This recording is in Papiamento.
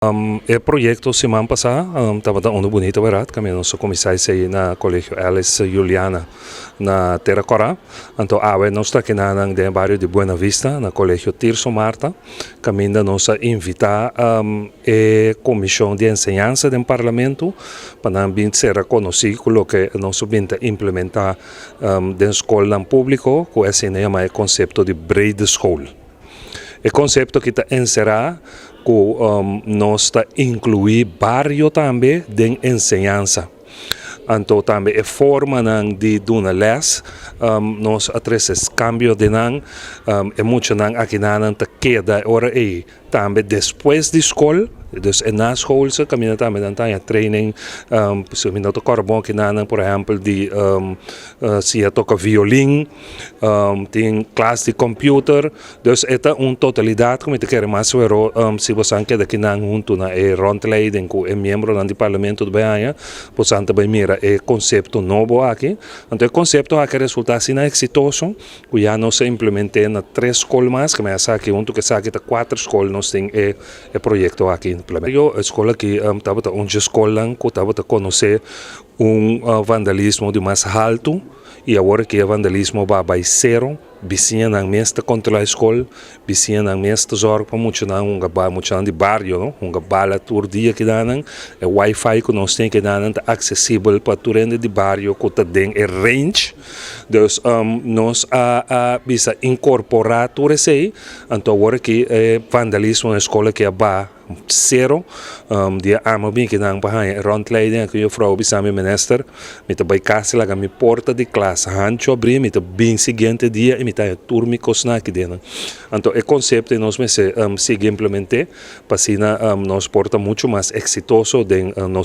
E proyekto siman pasá tabata unu bunita bèrdat, kaminda nos a kuminsá esei na Kolegio Alice Juliana na Tera Kòrá. Anto awe nos ta kinanan den e bario di Buena Vista na Kolegio Tirso Marta, kaminda nos a invitá e Komishon di Enseñansa den Parlamento pa nan bin sera konosí ku loke nos a bin ta implementá den skolnan públiko ku asina yama e konsepto di Brede School. E konsepto aki ta enserá ku nos ta inkluí bario tambe den enseñansa. Anto tambe e formanan di duna lès, nos a trese kambio den nan. E muchanan akinanan ta keda e ora ei tambe despues di skol, dus e naschoolse kaminda tambe nan ta haña training. Si mi no ta kòrda bon akinanan, por ehèmpel di siña toka violin, tin klas di kòmpiuter. Dus e ta un totalidat ku mi ta kere mas wero si bosan keda kinan huntu na e rondleiding ku e miembronan di parlamento ta bai haña, bosan ta bai mira e konsepto nobo aki. Anto e konsepto aki a resulta asina eksitoso ku ya nos a implement'é na tres skol mas, ke mi a sa aki huntu ku esaki ta kuater skol nos tin e e proyekto aki implementá. E skol aki tabata un dje skolnan ku tabata konosé un vandalismo di mas haltu i awor aki e vandalismo ba bai sero. Bisiñanan mes ta kontrolá e skol, bisiñanan mes ta zòrg pa muchanan hunga bal, muchanan di bario no, hunga bala tur dia kidanan. E wifi ku nos tin kidanan ta aksesibel pa tur hende di bario ku ta den e range. Dus nos a a bisa inkorporá tur esei, anto awor aki e vandalismo na e skol aki a baha. Sero, dia amo bin kinan pa haña e rondleiding aki juffrouw bisa mi, Minister, mi ta bai kas laga mi porta di klas hancho abrí, mi ta bin siguiente dia i mi ta haña tur mi kosnan aki den. Anto e konsepto ei nos mester sigui implement'é pa asina nos por ta muchu mas eksitoso den nos.